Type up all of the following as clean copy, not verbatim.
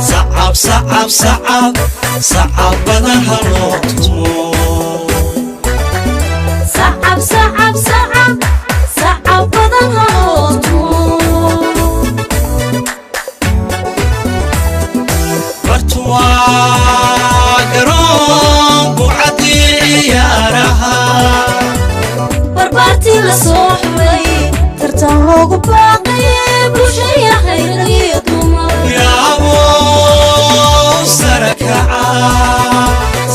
Sacab, sacab, sacab, sacab badan ha loo tumo. Sacab, sacab, sacab, sacab badan ha loo tumo. Bartuwaa garoon bucadii ciyaaraha. Barbaartii la soo xulay, tartan loogu baaqay, bulshaya khayr iyo dumar. Bilaabow sare kaca.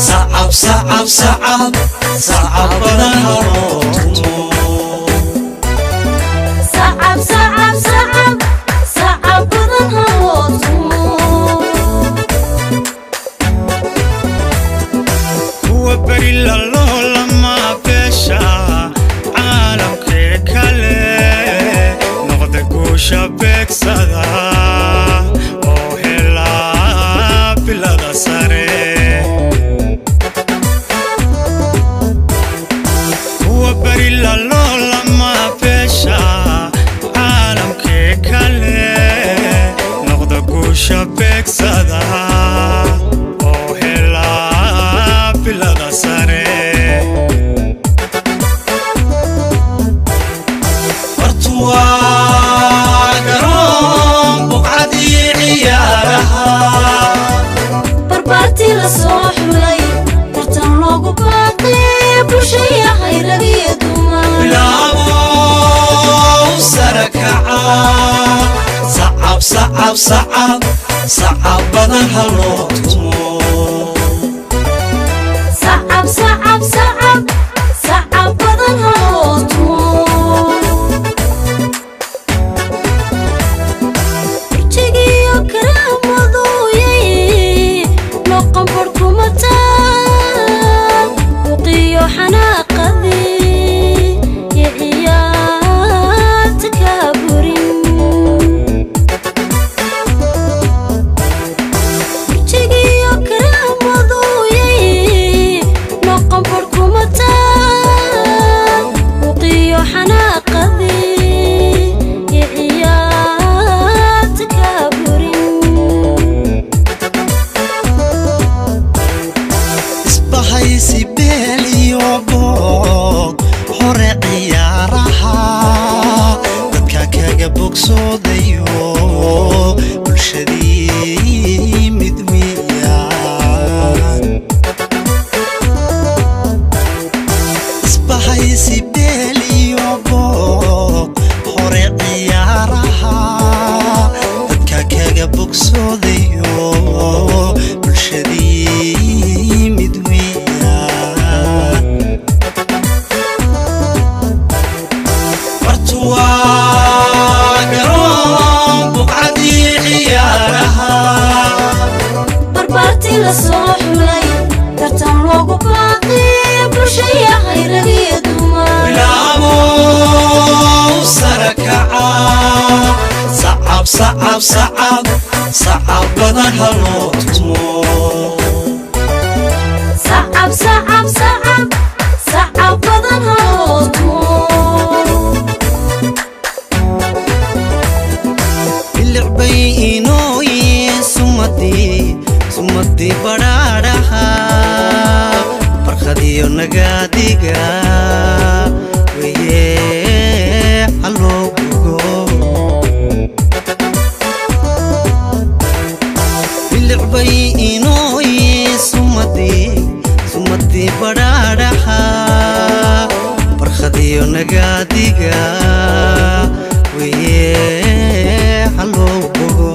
Sacab, sacab, sacab, sacab badan ha loo tumo. Sacab, sacab, sacab, sacab badan ha loo tumo. Kuwa beri laloolama beesha caalamkee kale noqda, guusha beegsada oo helaa bilada sare. Kuwa beri laloolama beesha caalamkee kale noqda, guusha beegsada oo helaa bilada sare. Bartuwaa garoon buqcadii ciyaaraha. Barbaartii la soo xulay, tartan loogu baaqay, bulshaya khayr iyo dumar. Bilaabow sare kaca. Sacab, sacab, sacab, sacab badan ha loo tumo. Sacab, sacab, sacab, sacab badan ha loo tumo. Burjigiyo karaamadooyay noqon barhkuma taan buqiyo xanaaqadii iyo ciyaarta kaa burin. Burjigiyo karaamadooyay noqon barhkuma taan buqiyo xanaaqadii iyo ciyaarta kaa burin. Isbahaysi beel iyo boog hore ciyaaraha dadka kaga bogsoodayo, bulshadii mid miyaan. Isbahaysi beel iyo boog hore ciyaaraha dadka kaga bogsoodayo, bulshadii mid miyaan. Bartuwaa garoon buqcadii ciyaaraha. Barbaartii la soo xulay, tartan loogu baaqay, bulshaya khayr iyo dumar. Bilaabow sare kaca. Sacab, sacab, sacab, sacab badan ha loo tumo. Sacab, sacab, sacab, sacab badan ha loo tumo. Bilicbay inooye sumadii, sumadii badhaadhaha, barkhadiyo nagaadiga weye haloo bogo. Bilicbay inooye sumadii, sumadii badhaadhaha, barkhadiyo nagaadiga weye haloo bogo.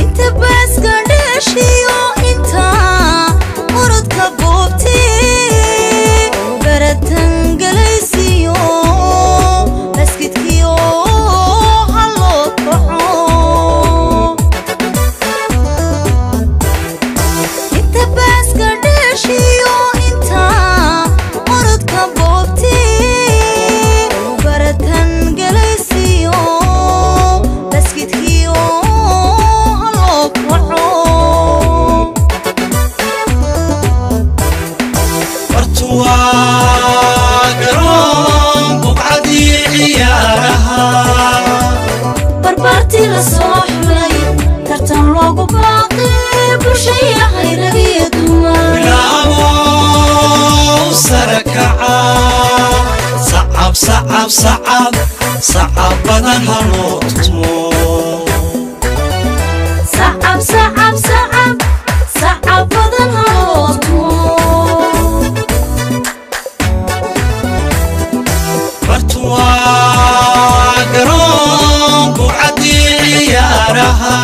Inta baaska dheeshiyo, inta orodka boobtee. Sacab, sacab, sacab badan haloo tumo. Sacab, sacab, sacab, sacab badan haloo tumo. Bartuwaa garoonku caddii ciyaaraha.